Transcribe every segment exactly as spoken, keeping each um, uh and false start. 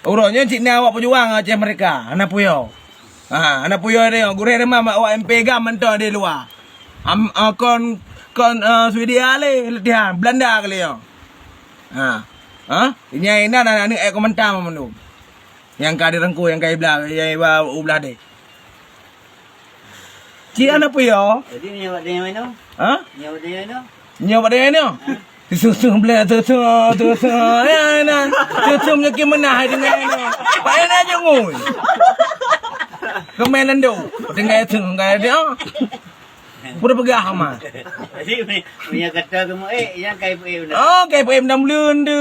Uroe nyoe cit na awak peujuang Aceh Merdeka, hana puyoe. Ha, hana puyoe nyoe, gurée teuma awak M P GAM mantong di luwa. Am, ah, kon, kon, ah, Swedia lé latihan, Belanda kali nyoe. Ha. Ha? Nyang inan aneuk-aneuk komentar mandum. Nyang ka dirangkul, nyang ka ibla, nyang iba u blah deh. Cit hana puyoe. Jadi nyoe bak dia mana? Ha? Nyoe bak dia mana? Nyoe bak dia mana? Susu bleh, susu, susu. Ya, na. Susu menyakit menah dengan ni. Payah nak jengui. Kemai lendo. Tinggal itu, tinggal dia. Pura peugah amat. Jadi, meunyoe kata kamu, eh, nyang kai peuék beuna. Oh, kai peuék beuna meuleuen tu.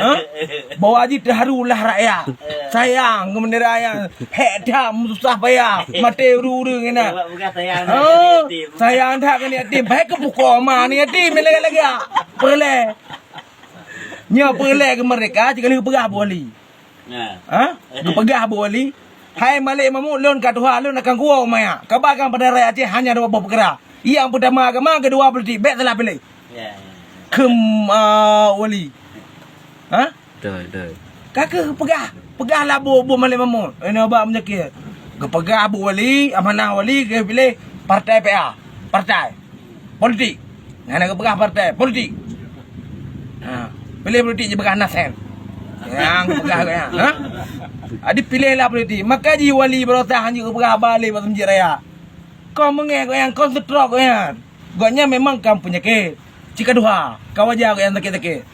Ha? Bahwa jih teuharu lah rakyat. Sayang keu bendera nyang hék that, susah payah. Maté ureueng-ureueng kena. Awak peugah sayang. Oh, sayang that keu yatim. Baik keu pukul ma ni yatim lagak-lagak. Peureulee. Nyoe peureulee keu merdeka, cit ka lheueh peugah Bu Wali. Ha? Geupeugah Bu Wali, "Hai Malik Mahmud, lôn ka tuha, lôn akan kuwoe u maya. Kaba kan pada rakyat Aceh hanya dua boh peukara. Nyang peutama agama, keudua politik. Bék salah piléh." Ya, ya. Kheun, ah, Wali. Ha? Betul, betul. Ka keuh peugah, peugah lah Bu, Bu Malik Mahmud. Ini bak menyakit. Geupeugah Bu Wali, amanah Wali, geupiléh partai P A. Partai. Politik. Hana geupeugah partai, politik. Ha, piléh politik jipeugah na sen. Nyang geupeugah gobnyan, ha? Jadi piléh lah politik. Maka jih Wali baroesa hanjeuet geupeugah haba lé bak Masjid Raya. Kon meungéh gobnyan, kon stroke gobnyan. Gobnyan memang kan peunyakét. Cit ka tuha, ka wajar gobnyan sakét-sakét.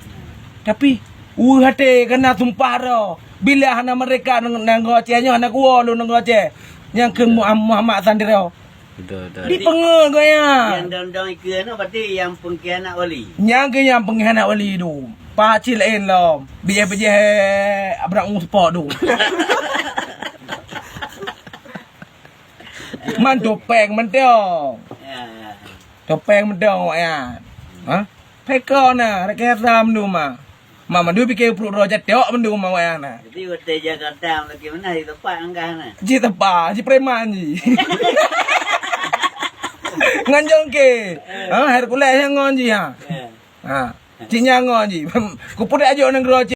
Tapi, weueh até kana sumpah droe. Bila hana merdeka nanggroe Aceh nyoe, hana kuwoe lôn nanggroe Aceh. Nyang kheun Muhammad Hasan Tiro. Betul, betul. Dipeungeut gobnyan. Nyang dong-dong ikeue nyoe berarti nyang pengkhianat Wali. Nyang keuh nyang pengkhianat Wali tu. Pacit laén lom. Bijéh-bijéh Abraham Sport tu. Man topeng mantong. Ya, ya. Topeng mantong awaknyan. Ha? Peko na, rakyat Sam tu mah. Mak mandum pike pruet droe jatok mandum awak nyan na. Jadi watèe Jakarta lagi mana di tempat angkah na. Ji tempat, ji preman ji. Ngon jongke. Ha, Hercules nyang ngon ji ha. Ya. Ha. Cit nyang ngon ji. Ku peudak ajok nanggroe